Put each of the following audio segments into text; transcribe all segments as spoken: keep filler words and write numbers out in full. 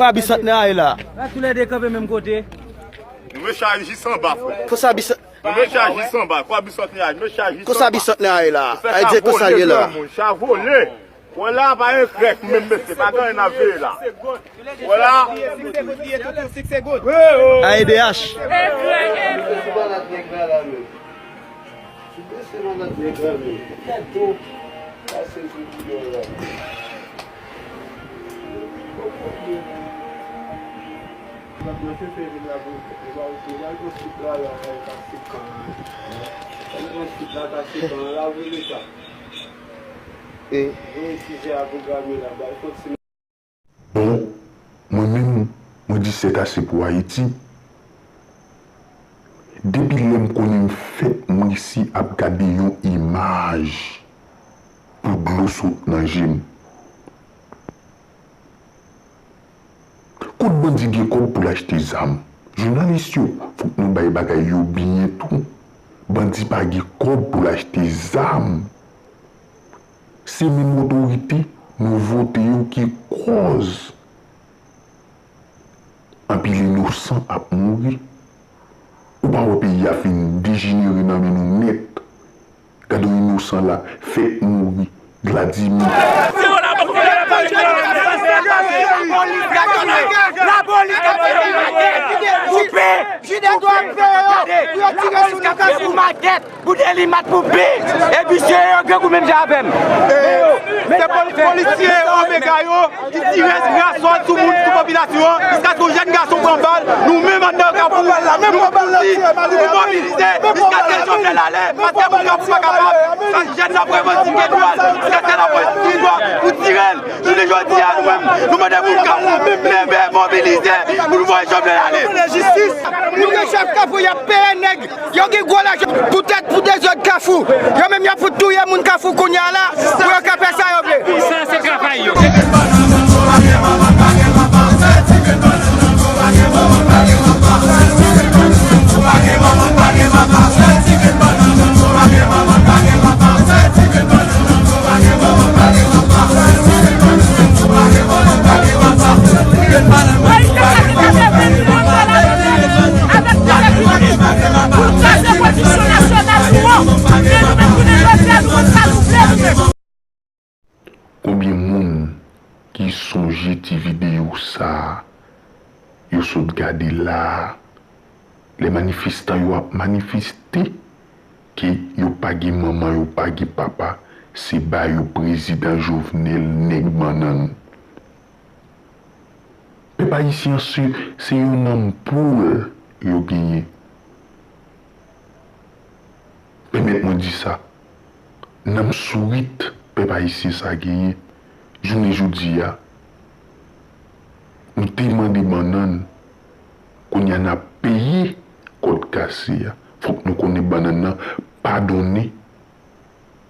Kwa bisantnè a ye la? Tou lè de kanpe menm kote. Nou mete chaj jis anba, frè. Konsa bisantnè. Nou mete chaj jis anba. Kwa bisantnè a, nou mete chaj jis anba. Konsa bisantnè a ye la? Ay di konsa l ye la. Chavole. Wè la, pa gen krèk menm, mesye, pa gen anyen n ap veye la. Wè la. A E D H. E bon, mwen menm, mwen di sèt ase pou Ayiti. Depi lè m konnen m fèt, m resi ap gade yon imaj pou dlo sot nan je m. Kot bandi gen kòb pou l achte zam? Jounalis yo, fòk nou bay bagay yo byen tou. Bandi pa gen kòb pou l achte zam. Se menm otorite nou vote yo ki kòz anpil inosan ap mouri. Ou pa wè peyi a fin dejenere nan men nou nèt? Gade yon inosan la fèk mouri, Gladimir. Lapolis ap fè makèt pou pè. Pou pè. Pou makèt. Pou delimat, pou pi. Epi se yo grangou menm jan avè m. Se poli-, polisye Omega yo ki tire rasòl sou moun, sou popilasyon an, jiskaske yon jèn gason pran bal, nou menm anndan Kafou, nou pran bal la, nou pran bal la, nou mobilize, jiskaske Jovenel ale, paske moun Kafou pa kapab, sa jèn nan ap revandike dwa l, jiskaske l ap revandike dwa l pou tire l. Jounen jodi a, nou menm, nou mande moun Kafou, leve, mobilize, pou nou voye Jovenel ale. Pou lejistis, pou ke chèf Kafou, y ap peye nèg, yo gen gwo lajan pou tèt, pou dezòd Kafou. Yo menm, y ap fout touye moun Kafou kounye a la, pou yo ka fè sa yo vle. Sa se travay yo. Konbyen moun ki sonje ti videyo sa a yo sot gade la a? Lè manifestan yo ap manifeste ke yo pa gen manman, yo pa gen papa, se ba yo prezidan Jovenel nèg bannann. Pèp ayisyen an se, se yon nanm poul yo genyen. Pèmèt mwen di sa, nanm sourit pèp ayisyen sa genyen. Jounen jodi a, nou te mande bannann, kounye a n ap peye kòd kase a. Fòk nou konnen bannann nan pa donnen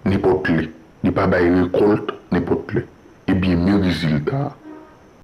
nenpòt lè. Li pa bay rekòlt nenpòt lè. Ebyen, men rezilta a.